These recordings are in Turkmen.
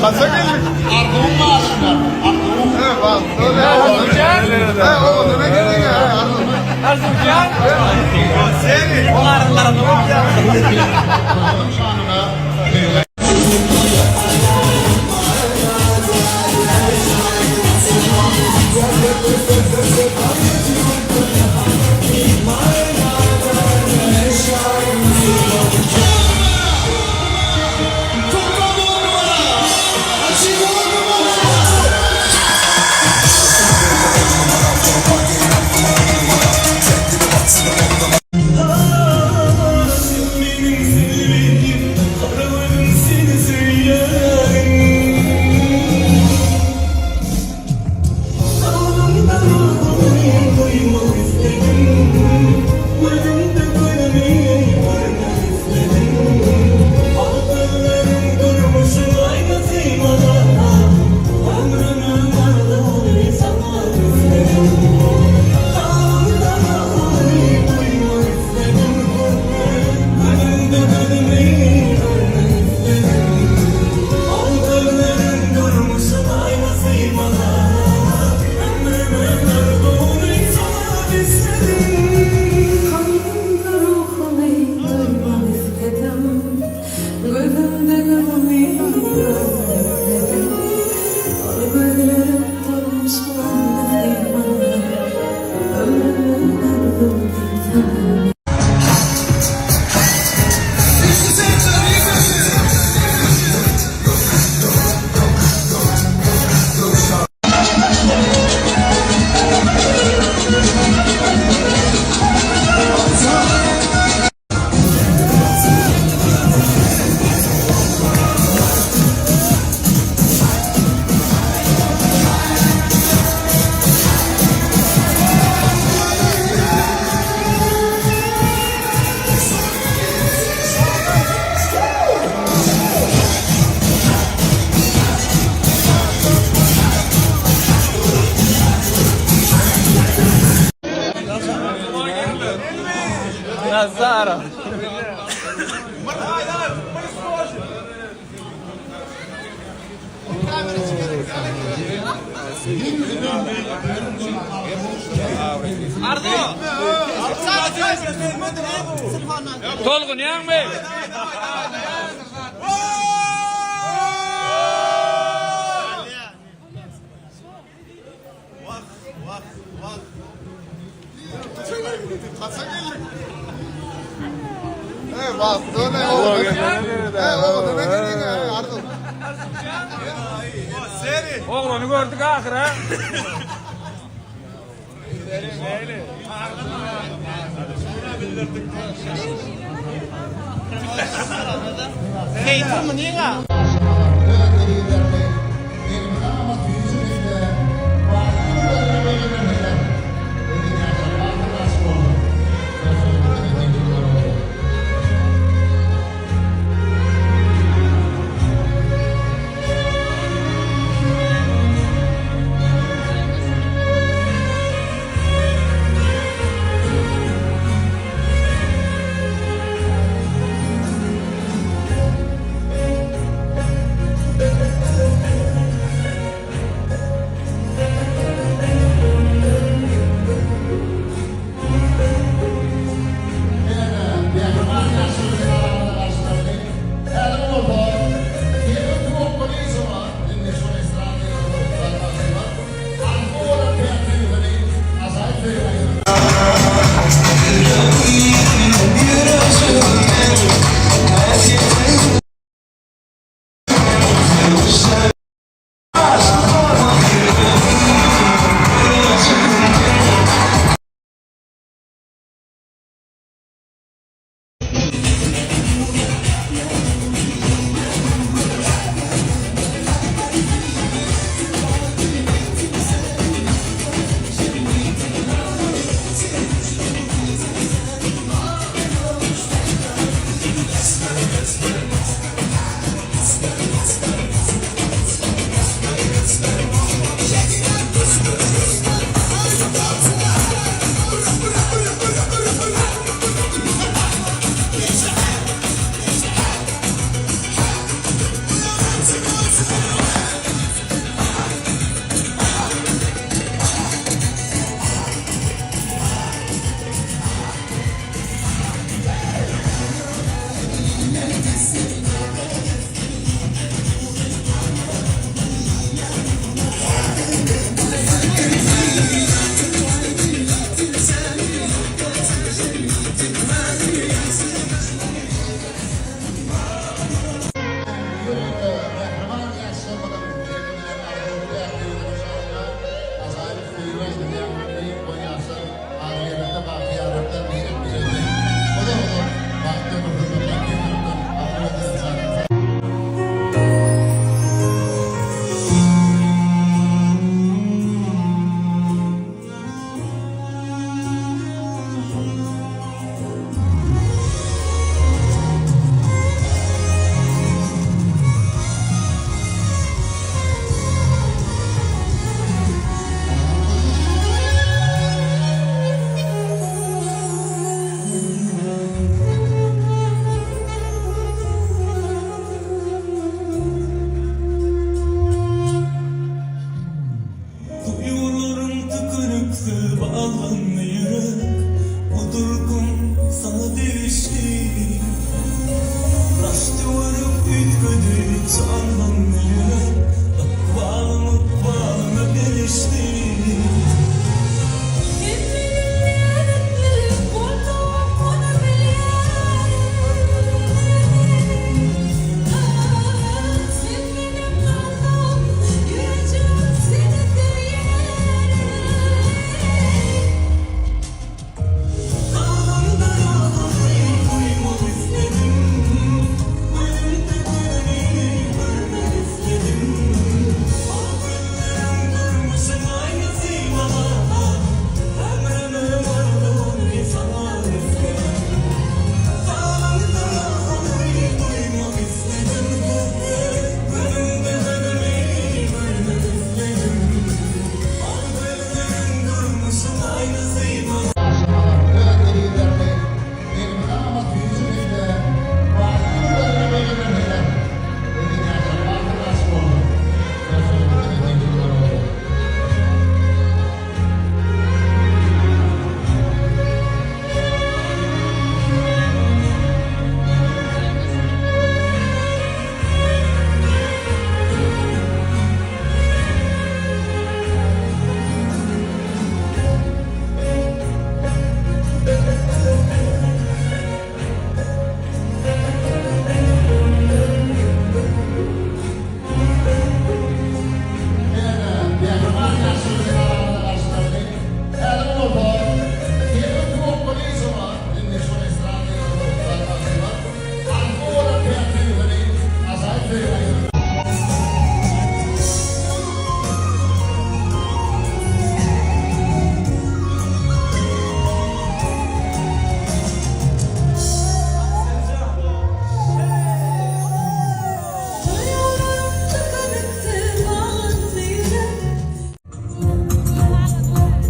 Haça geldik. Arzuwum bar şunda. Arzuwum. He, bak. He, o neme geldik ya? Arzuwjan. Seni. Kalbimde ruhuny duýmak isledim, Gözümde gözüňi görmek isledim. Ol gözleriň dolmuş manysy maňa, Ömrümiň arzuwsy saňa. Nazara. Arzu. Tolgunýaňmy? Haça geldik. He, bak. He, o neme geldik ya? Arzuw. Oglany gördük ahyr ha. Çaldym ýürek, ykbalym ykbalyňa gelişdi. Sen meniň näzikligim boldugym muny bilýärin. Sen meniň gandym, ýürejigim seni söýýärin. Kalbymda ýazyly duýmak isledim, Gözümde gözüni görmek isledim. Ol günleriň durmuşyň aýnasy maňa, Ömrümiň arzuwyny saňa isledim. Kalbymda ýazyly duýmak isledim, Gözümde gözüni görmek isledim. Ol günleriň durmuşyň aýnasy maňa. Duýgularym tükenikdi, bagyndy ýürek.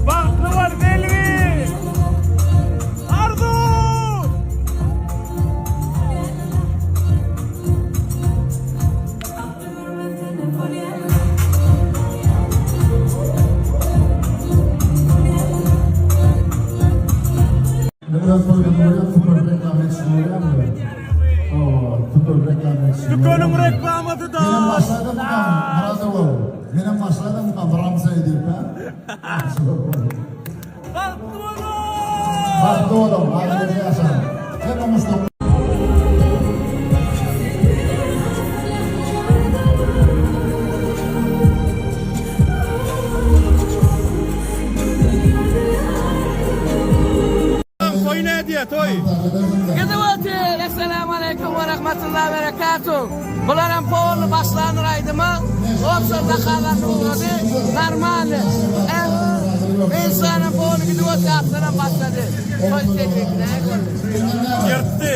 Bagtly bol Selbi. Arzu! Dükanyň reklamasy da. Menem başladım mukam, Menem başladım mukam, Ramza edip ha. Bagtly boluň! Bagtly boluň, aýratyn ýaşaň. Hemmämiz Toý nädýä, toý? Gidip otyr. Essalamu aleýkum we rahmetullah berekatuh. Bularam polny başlandyr aýdyma. Obşor zakallar ugrady. Normalny. Insanam polny gidip otyr atlaram başlady. Toý teklip näme? Ýyrtdy.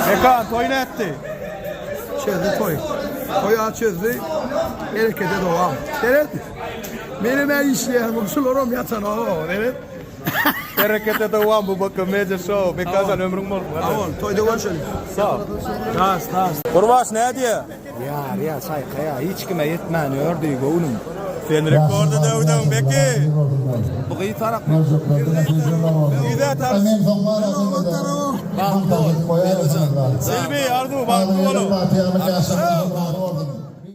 Mekan toý nätdi? Çözdü toý. Toý çözdü. Berekete dowam. Seret. Menem ä işleýän gumşularam ýatan o. Seret. Berekete dowam bu BK Media Show. Mekajan ömrüň bolsun. Sag bol. Toýda görşeliň. Sag ol. Das, das. Gurbaş nädýä? Ýar ýa çaýkaýa hiç kime ýetmän ýördi göwnüm. Sen rekordy döwdüň Beki. Bu gyz tarap. Güzel tarap. Selbi Arzu bagtly boluň.